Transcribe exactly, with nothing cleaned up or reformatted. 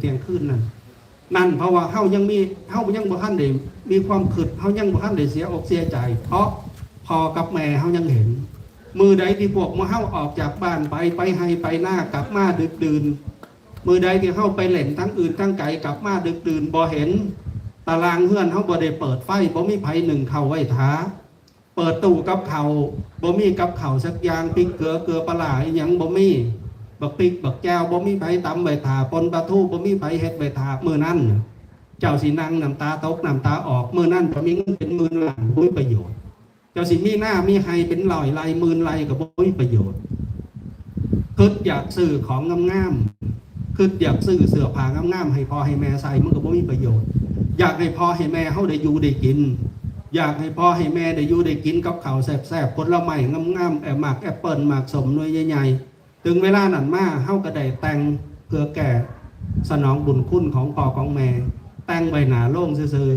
เที่ยงคืนนั่น นั่นเพราะว่าเฮายังมีเฮายังบ่ทันได้มีความคิด เฮายังบ่ทันได้เสียอกเสียใจ เพราะพ่อกับแม่เฮายังเห็น มื้อใดที่พวกหมู่เฮาออกจากบ้านไป ไปไฮ่ไปนากลับมาดึกดื่น มื้อใดที่เฮาไปเล่นทางอื่นทางไกลกลับมาดึกดื่น บ่เห็น ตารางเฮือนเฮาบ่ได้เปิดไฟ บ่มีไผนึ่งข้าวไว้ถ่า เปิดตู้กับข้าว บ่มีกับข้าวสักอย่าง พริกเกลือ เกลือปลาร้าอิหยังบ่มี บักพริกบักแจ่วบ่มีไผตำไว้ถ่า ป่นปลาทูบ่มีไผเฮ็ดไว้ถ่า มื้อนั้น เจ้าสินั่งน้ำตาตกน้ำตาออก มื้อนั้นเจ้ามีเงินเป็นหมื่นล้าน บ่มีประโยชน์ เจ้าสิมีนามีไฮ่เป็นร้อยไร่หมื่นไร่ก็บ่มีประโยชน์ คิดอยากซื้อของงามๆ คิดอยากซื้อเสื้อผ้างามๆ ให้พ่อให้แม่ใส่ มันก็บ่มีประโยชน์ อยากให้พ่อให้แม่เฮาได้อยู่ได้กิน อยากให้พ่อให้แม่ได้อยู่ได้กินกับข้าวแซ่บๆ ผลไม้งามๆ แอ หมากแอปเปิ้ล หมากส้มหน่วยใหญ่ๆ ถึงเวลานั้นมา เฮาก็ได้แต่งเพื่อแก้สนองบุญคุณของพ่อของแม่ แต่งไว้หน้าโลงซื่อ